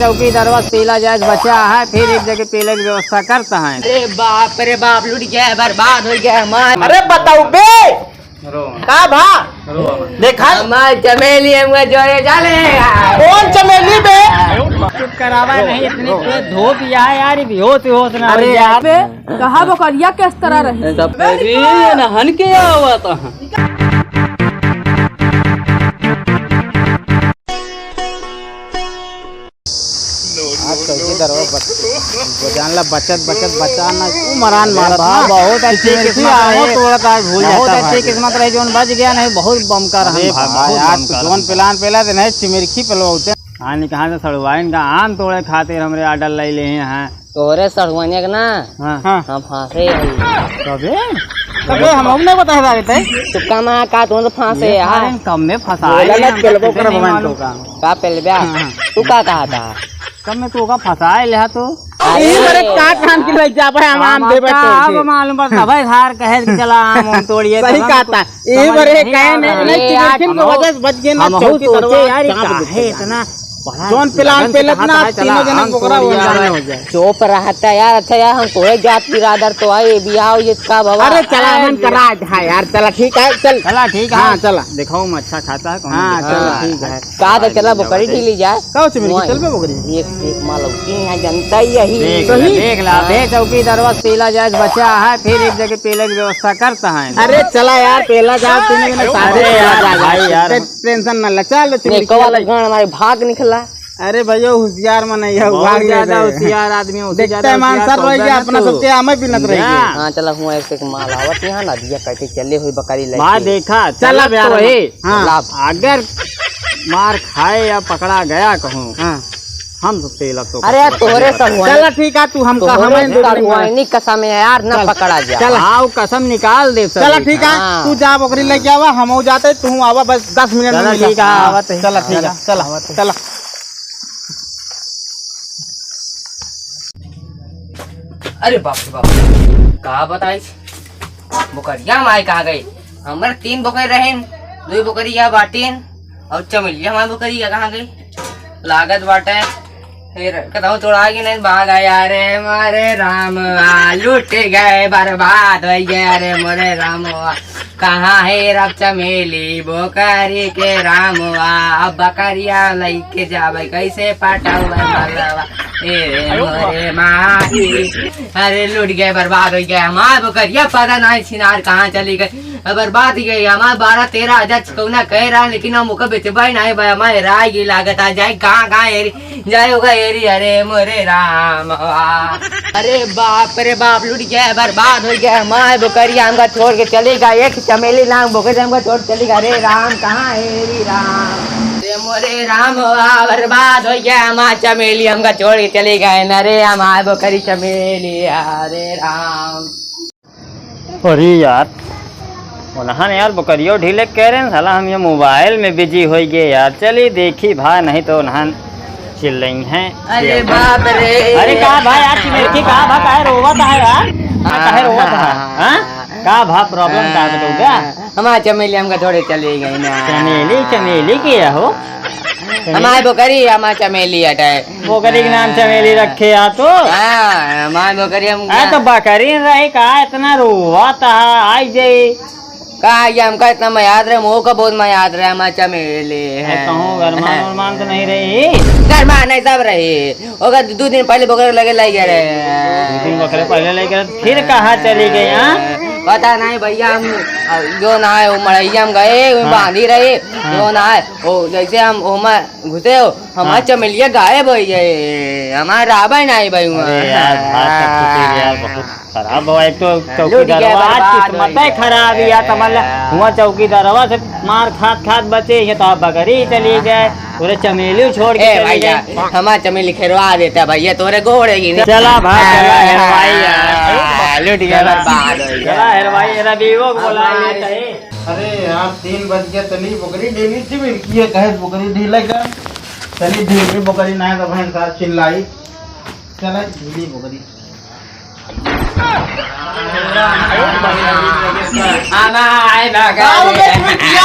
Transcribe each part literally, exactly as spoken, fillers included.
चौकीदारवा से पेला जाए बचा है, फिर एक जगह पेले की व्यवस्था करता है। अरे बाप रे बाप, लुट गया, बर्बाद हो गया हमार। अरे बताओ बे, रो। का भा? रो। देखा? हमार चमेली हमका जोरे जाले। कौन चमेली बे? चुप करावा नहीं, इतनी तेज धूप यहाँ यार, ये बेहोश, बेहोश ना हो अरे जाए। यार। कहाँ बकरिया किस तरह रही? सब अरे ये नहन के आवत हैं। आज चौकीदारवा बच-, वो जान ला बचत, बचत, बचा ना, तू मरान अरे मारत बा, ना। बहुत अच्छी चिमरखी किस्मत आवो रहे। तोड़त आज भूल बहुत जाता अच्छी भाई। किस्मत रहे, जोन बच गया, नहीं बहुत बमकर हम अरे भाई, भाई, बहुत आज बमकर जोन हम। प्लान पेला दे नहीं, चिमरखी पेलवा होते। हाँ, नहीं कहाँ से सड़वाइन का आम तोड़े खातिर हमरे order ले ले हैं। तोरे सड़वाइन का ना? हाँ। हाँ। हम फांसे हैं। कबे? कबे हम, हम नहीं बता रहे थे। तो कम आ का, तुम तो फांसे ये यार। फारेन कम में फंसा बोला है, ना, हमको पेलबो कुछ कर नहीं भगवान मालूम। तो का। का पेलब्या? हाँ, हाँ। तू का कहा था? कम में तू का फंसाए लिहा तू। अरे। ई बरे का कान की लग जा भाई, हम आम देबे का तोड़ के। अब मालूम पड़ता भाई, हार कहे कि चला आम, आम तोड़िए, सही तब कहा हमको था। ई समझ बरे नहीं काहे आ रहा नहीं, है। नहीं, अरे यार, चिमरखिन के हम वजह से बच गए ना, हम बहुत चौकीदारवा सोचे यार, ये चाप काहे देते। इतना बड़ा जोन प्लान लगन से पेलत कहा ना, था, चला, तीनों जने हम बोकरा तोड़ वो लिया जाने जाए। हो जाए। चुप रहता यार, अच्छा यार, हम तोड़े जात बिरादर तो आए, बियाह हो ये का बाबा? अरे चला, अरे मन करा था यार, चला ठीक है, चल। चला ठीक है। हाँ, चला। दिखाओ मैं अच्छा खाता है, कौन हाँ, दिखाओ। चला। ठीक है। का तो चला, बोकरी ढीली जाए। का हो चिमरखी, वही। चल बे बोकरी। एक, एक माँ लौकी है, जनता ही यही। देख ला, सही? देख ला, हाँ। बे चौकीदारवा से पेला जाए, बचा है, फिर एक जगह पेले की व्यवस्था करता है। अरे चला यार, पेला जाओ, तीनों जने साथे अरे पेला यार, जाए। भाई यार। ते-, tension ना ले, चल, चिमरखी एको वाला वाला। गान हमारे भाग निकला। अरे भैया, होशियार मन है, बहुत भाग ज्यादा निकला। होशियार आदमी है, उससे देखते ज्यादा हैं, मान होशियार सर तो रह होगा गया, ना अपना तू। सबके आम ही पीनत रह जा। गया। हाँ, चला, हुआ एक, एक माल आवत यहाँ, नदिया कटे चले हुई बकरी लेके। माँ देखा, चला चला बे तो यार। है। हाँ। चला। अगर मार खाए या पकड़ा गया कहूँ, हाँ। हम तो तेल अब तो अरे यार, तोहरे सब हुआ चला नहीं। ठीक है, तू हमका तोहरे हमें दे सब दे हुआ हुआ। नहीं, कसम है यार, ना चल, पकड़ा जा। चल। आओ, कसम निकाल दे सब चला ठीक है, हाँ। तू जा बकरी लेके आवा, हम हो जाते, तू आवा बस दस मिनट में चला मिला। ठीक है, हाँ, आवत है। चला ठीक है, चला, चला, आवत है। चला। अरे बाप रे बाप, का बताई, बोकरिया माई कहाँ गई? हमर तीन बोकरी रहेन, दुई बोकरी या बाटिन, और चमेलिया हमार बोकरी या कहाँ गई? लागत बाटे, फिर कतहूँ तोड़ा कि नहीं, भाग आया रे मोरे राम, आ, लूट गए, बर्बाद हो गए रे मोरे राम। कहाँ है रब चमेली बोकरी के रामवा, अब बकरिया लइके जावे कैसे पटवे मलवा। ए रे मोरे माई, अरे लूट गए, बर्बाद हो गए हमार बकरिया, पता नहीं छिनार कहाँ चली गई, अब बर्बाद ही गई हमार। बारह तेरह हजार चुकौना कह रहा, लेकिन हम ओकर बेचबे नहीं भाई, हमारे राय की लागत आ जाए, कहाँ कहाँ एरी जाए होगा एरी, अरे मोरे राम। अरे बाप रे बाप, लूट गया, बर्बाद हो गया, माय बोकरिया हमका छोड़ के चली गई, एक चमेली नाम बोकरी हमका छोड़ चली गई, अरे राम कहाँ है रे राम, अरे मोरे राम, आ, बर्बाद हो गया, हमार चमेली हमका छोड़ के चली गई न रे, हमार बोकरी चमेली, अरे राम। अरे यार, उन्हन यार बकरियो ढीले कह रहे हैं, साला हम ये मोबाइल में बिजी हो गए यार। चली देखी भाई, नहीं तो उन्हन चिल्लई हैं। अरे बाप रे। अरे का भाई यार, चिमेरखी का भा, काहे रोवत है यार? हाँ, काहे रोवत है? हाँ? का भा, प्रॉब्लम का बताऊँ क्या? हमार चमेली हमका छोड़े चली गई ना। चमेली, चमेली के हो? हमार बोकरी, हमार चमेली हटे। बोकरी के नाम चमेली रखे आ तो? हाँ, हमार बोकरी हम हाँ, तो बकरी रहे का, इतना रोवत है, आई जाई। का, ये हमका इतना मयाद रहे, मोह का बहुत मयाद रहे, हमार चमेली है। कहूँ गरमान वरमान तो नहीं रही? गरमान नहीं, सब रही। ओकर दो दिन पहले बोकरे लगे लाई गए रहे। दो दिन बोकरे पहले लगे रहे, फिर कहाँ चली गई, हाँ? पता नहीं भैया, हम जो ना है, वो मड़ैया में गए, वो हाँ। बांधी रहे, हाँ। जो ना है, वो जैसे हम ओमा घुसे हो, हमार हाँ। चमेलिया गायब हो गए, हमार राबा ही नहीं भाई हुआ। अरे यार, बात तो ठीक है यार, बहुत खराब हुआ। एक तो हाँ, चौकीदारवा, लूट गया, आज बर्बाद किस्मत हो है गया। खराब यार, समझ ला, हाँ। हुआ चौकीदारवा से मार खात खात बचे, ये तो अब बकरी चली गए, पूरे चमेली छोड़ के ए चली भैया, गई। हमार चमेली खेरवा देता भैया, तोरे गोड़े की नहीं। चला भाई, चला, हेरवाई यार। हाँ, लूट गया, चला। बर्बाद हो गया। चला, हेरवाई, रबीवो को बुला लेता है। अरे यार, तीन बज गया, चली बोकरी ढीली थी, फिर किए कहे बोकरी ढीले का। चली ढीली बोकरी ना है तो बहन साहब चिल्लाई। चला ढीली बोकरी। आना है ना का आओ रे। बे, तू किया?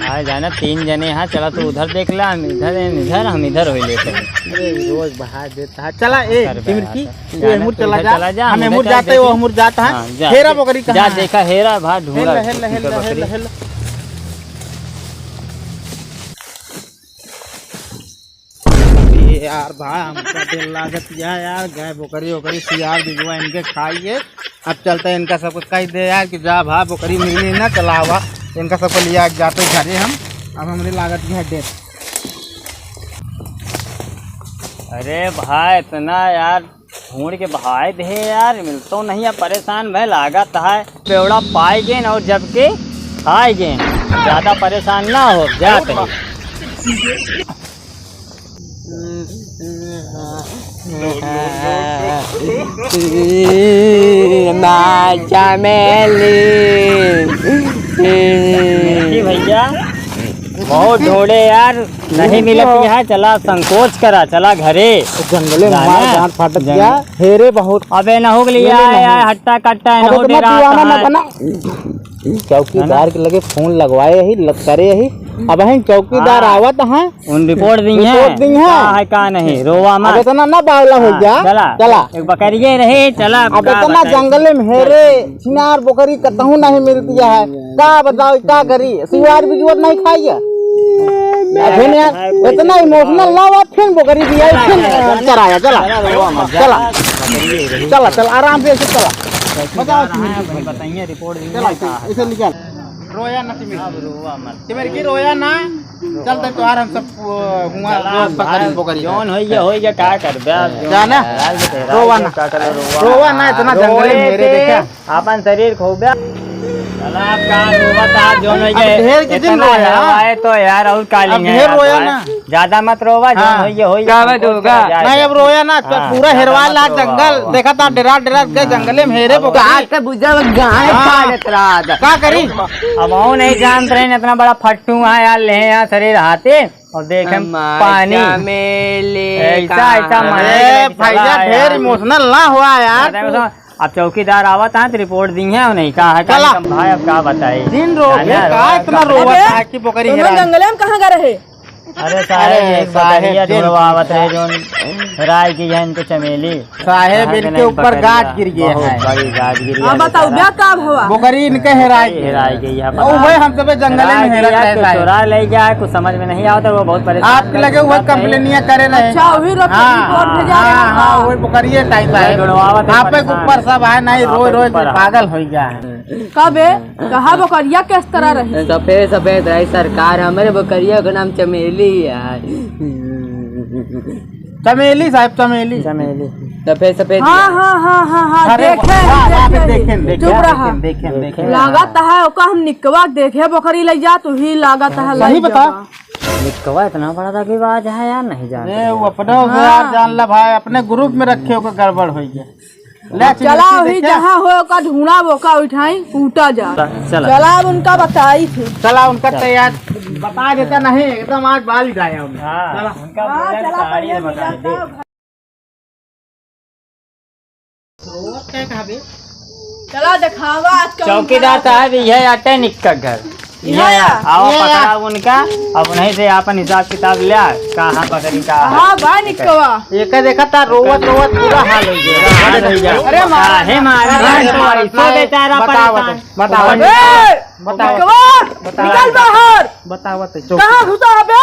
हाँ, जाना तीन जने हैं, चला तू उधर देख ला, हम इधर, हम इधर, हम इधर हो लेते हैं। अरे, रोज बहा देता है। चला, ए, कर बे चिमरकी, यार। तू जाना, हमूर तू चला उधर जा, चला जा, हम हम इधर हमूर चला जाते, वो देते। हमूर जाता है। हाँ, जा। हेरा बोकरी कहाँ जा, है? देखा, हेरा, भा ढूंढा हेला, हेला, हेला, बकरी। हेला, हेला। ए यार भाई, हमका डर लागत या यार, गाय बोकरी ओकरी सियार बिजुआ इनके खाइए। अब चलते इनका सबको कह दे यार कि जा भा बोकरी मिली ना, चलावा इनका सबको लिया जाते घरे हम। अब हमरे लागत या डर। अरे भाई, इतना यार ढूंढ के बहाए दे यार, मिलतो नहीं है, परेशान भय लागत है। बेवड़ा पाए गेन और जबकि खाए गेन, ज्यादा परेशान ना हो, जात है। ना चमेली। देखी भैया, बहुत ढूंढे यार, नहीं मिलती है, चला संकोच करा, चला घरे। जंगले में जाना। मार गांड फाटत जंगल। गया, हेरे बहुत। अबे न हो गया, मिले नहीं। यार, हट्टा कट्टा, अब इतना दीवाना ना बना। चौकीदार के लगे फोन लगवाए ही, लग-, करे ही। अब हैं चौकीदार हाँ। आवत हैं। उन रिपोर्ट दी हैं। रिपोर्ट दी हैं। का है, का नहीं, रोवा मत। अब इतना ना बावला हो हाँ, जा। चला। चला। एक बकरिए रहे, चला, अब का इतना बताई। जंगले में हेरे, छिनार बोकरी कतहूँ नहीं मिलती है। का बताओ, का करी? सिवार भी जुअत नहीं खाइए। अबे ने यार, इतना इमोशनल ना हुआ, फिर बोकरी भी आई, फिर चराया, चला। चला, चला, चला, आराम से ऐसे चला। बताओ, बताइए, रिपोर्ट दी चला, हैं, का है? इसे निकाल। रोया ना तिमिर। अब रोवा मत। तिमिर की रोया ना। चल दे तोहार हम सब, अ, हुआ चला, दोस्त पकड़ी भाई, पकड़ी। जौन होई गया, होई गया, का करबे? अब जौन जाना? है, आज के रोवा ना। का करबे, रोवा रोवा ना, इतना जंगल में रोए मेरे के देखा। आपन शरीर खोबे। चला, अब का रोवा था, जौन होई अब गया। ढेर के दिन इतना रोया। हेरवाए तो यार, और का अब लिंगे ढेर यार, रोया भाई। ना। ज्यादा मत रोवा, जौन हाँ। होई गया, होई गया, का भाई, संकोच दोगा? करा जाए। नहीं, अब रोया ना, तो हाँ, पूरा ज्यादा हेरवा मत लाग रोवा। जंगल। देखा था, डरात, डरात गए जंगले में हेरे बोकरी। का तो बुझा, गाय हाँ। खा लेत रहा था। का करी? अब वो नहीं जानत रहे, इतना बड़ा फट्टू है यार, ले यहाँ शरीर हाथे और देखे हमार पानी। चमेली ऐसा, कहाँ ऐसा है? मारे अरे, के भैया, चला ढेर यार। इमोशनल ना हुआ यार। अरे, वो तो अब चौकीदार आवत है तो रिपोर्ट दी है, नहीं कहा है, चला। कम भाई, अब का बताई? दिन रो, जाना का रोवा इतना का रोवा अबे, था कि बोकरी तुम लोग हेरान? जंगले में कहाँ गए रहे? अरे साहेब, अरे एक साहेब, बकरिया दिन ढुलवावत रहे, जोन हेराय गई है इनको चमेली। साहेब, यहाँ के इनके नहीं ऊपर बकरिया, गाज गिर गया बहुत है। बड़ी गाज गिर गया हाँ, है बताओ, बेचारा। ब्या का भवा? बोकरी इनके हेराय बड़ी गई। हेराय गई है, ओ, पता वही हम सबे जंगल में हेराय हेरत गई है, रहता है। चोरा ले गया है, कुछ समझ में नहीं आवत है, वो बहुत परेशान आपके लगे वही करता है। कंप्लेनिया करे रहे। अच्छा, वही रख हाँ, रिपोर्ट भेजा हाँ, रहे हाँ, हैं। वही बोकरिया टाइप है। ढुलवावत है, आपे के परेशान। ऊपर सब है, नहीं, हाँ, रोज, आपे रोज ऊपर है। पागल हो गया है। कबे? कहाँ बोकरिया किस तरह रही? सफेद सफेद रही सरकार, हमरे बोकरिया का नाम चमेली है। चमेली साहब, चमेली। चमेली। सफेद सफेद। हाँ, हाँ, हाँ, हाँ, हाँ, अरे, देखे, हाँ, हाँ, देखे, देखे, देखे, चुप रहा। देखे, देखे, देखे। लागत है, ओका हम निकवा देखे, बोकरी ले जा, तू ही लागत है, सही ले बता। जा। निकवा इतना बड़ा दगेबाज है यार, नहीं जानते अरे, यार। वो अपना से यार हाँ। जान ला भाई, अपने ग्रुप में रखे ओकर गड़बड़ हो गया। ले, चला चिमटी वही देखे। जहाँ हो ओका ढूंढा बोका उठाई, कूटा जा। चला। चला अब उनका बताई थी। चला उनका चला। तैयार बता देता नहीं, एकदम आज बाल ही गाया हमने। हाँ, चला। उनका हाँ, बोला चला, साड़ी पहले बता मिला दे। था। रोवत क्या कहा बे? चला देखावा आज का चौकीदार उनका साहब, यह आटे निक्का घर। यहाँ या? आओ, ये या। पकड़ा उनका, अब उन्हीं से आपन हिसाब किताब लिया, कहाँ पकड़ी, कहाँ हाँ, है। बा निकवा। एक देखा था, रोवत, रोवत पूरा हाल हो गया। हाल हो गया। अरे, मारा। काहे मारा? अरे, अरे, मारा, सो बेचारा बताओ, परेशान। बताओ। ए, बताओ। निकवा, बताओ। निकल बाहर। बताओ, बताओ, चुप। कहाँ घुसा है बे?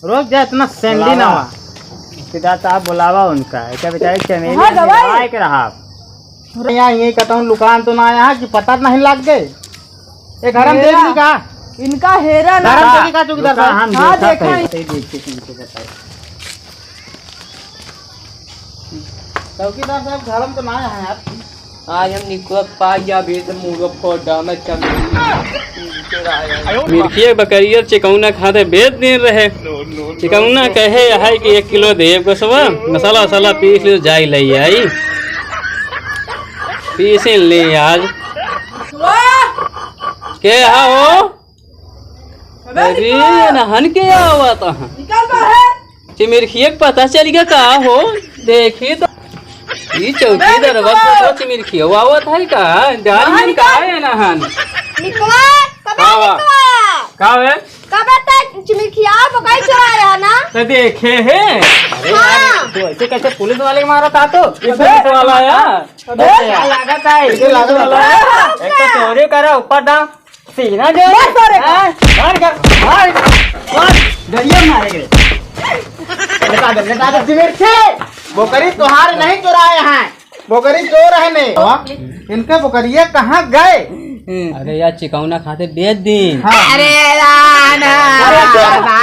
रुक जा, इतना सैंडी ना बुलावा। हुआ। सीधा साहब बुलावा उनका। ऐसा बेचारे चमेली हाँ, दवाई। आए के रहा। अरे यार, ये कतौन लुकान तो ना आया कि पता नहीं लग गए। ये घर में मेरा देख ली का? इनका हेरा ना। घर में देखी का चौकीदार रुका, साहब? हम हाँ, देखा देखा थे। है। सही देख के तुमको बताए। चौकीदार साहब, घर में तो ना आया है यार। आज हम निकवा पाई जा, भेद मुर्गा फोड़ा में चमेली। मिर्खिया बकरिया चिकौना खाते बेच दिन रहे। चिकौना कहे है कि एक किलो देब गोसवा, मसाला वसाला पीस ले जाई ले आई। पीसे ले आज। के हा हो? अबे अरे निकल। ये नहन के आवत ह। निकल बाहर। चिमिरखिया के पता चल गया का हो? देखी तो। ई चौकीदारवा से तो चिमिरखिया आवत है का? जान में का है ना हन? निकवा, कबे का बा? निकवा? का बे? अबे ते चिमिरखिया बोकरी चोराया ना? तो देखे है। अरे हाँ। यार, तू ऐसे कैसे पुलिस वाले के मारा था तो? ये पुलिस वाला आया। अबे, क्या लागत है? ये लागत है। एक तो चोरी करा, ऊपर दाम सीना दे। मार सारे का। हाँ, मार कर, मार, मार। गड़िया मारे गए। लेटा दे, लेटा दे, चिमिरखे। बोकरी तोहार नहीं चुराए हैं। बोकरी चोर है ने। इनके बोकरिया कहाँ गए? अरे यार, चिकौना खाते बेच दीन। हाँ। अरे राना, अरे, बाबा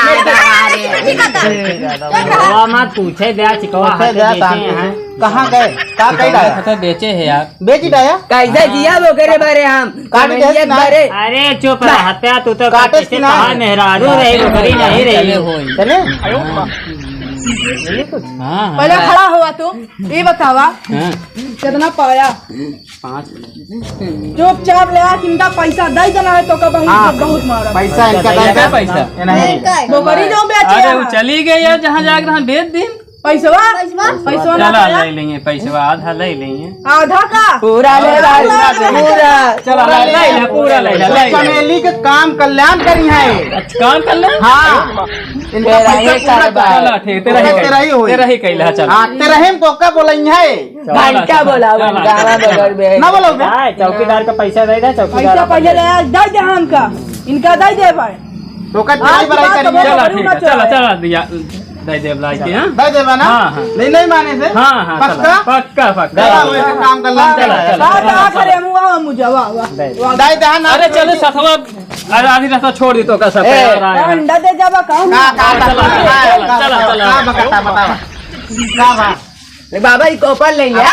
रे। चिकौना मत पूछे दे, चिकौना पूछे खाते दे, बेचे हैं। कहाँ गए? का कहीं चिकौना डाया? खाते बेचे हैं यार। बेच ही डाया? कैसे जिया बोकरे बारे हम? काट दे कमेलिया ना। बारे। अरे चुप रह, हत्या तू तो काटे कैसे ना। कहा मेहरारू रही, बोकरी नहीं रही। चले होई। चले? हाँ। हाँ, हाँ। पहले खड़ा हुआ तू, ये बतावा, हाँ। कितना पाया? पाँच। चुपचाप ले आ, इनका पैसा दे देना है तो कब हम हाँ। बहुत मारा। पैसा इनका दे दे। पैसा? ये नहीं। बोकरी जो बेचे अरे, हैं। वो चली गई यार, जहाँ जाके तहाँ बेच दी। पैसवा? पैसवा? पैसवा ना चला, पाया? ले लेंगे पैसवा, आधा ले लेंगे। आधा का? पूरा ले ला, पूरा। चला, ले, ले, ले, पूरा ले, ले, ले, ले। चमेली के काम कल्याण करी है। अच्छा, काम कल्याण? हाँ। इनका तेरा पैसा ही पूरा सारा दे। चला, ठीक, तेरा ही तेरा ही होई। तेरा ही कैला, चल। हाँ, तेरा ही हम बोका बोलाई है। चला, घंटा चला, बोला, चला, गाना चला, बगल में। ना बोलो बे। हाँ, चौकीदार का पैसा दे दे, चौकीदार पैसा का पहले पैसा। ले, दे दे हमका। इनका दे दे भाई। तो का आज ड्राइवर आई बात करी तो है। चला, बोलो, ठीक है, चला। चला, चला, दिया, दे दे, बुलाई के, हाँ? दे देबा ना? हाँ, हाँ। नहीं, नहीं माने से? हाँ, हाँ, पक्का? चला, पक्का, पक्का। चला, वो एक काम कर ला, हाँ, चला, चला, चला, हाँ, चला, हाँ, चला। अरे, मुआ, मुझे, वाह, वाह, दे दे। वाह। दे दे ना। अरे, चलो, सथवा, अरे, आधी रास्ता छोड़ दी तो का सब ए, तैयार आया है। अंडा दे जाबा, कहूँ का, का, का, चला, का, चला, का, चला, का, चला। का, बता, बता, बता। का बा? ले बाबा, ई कोपर ले लिया।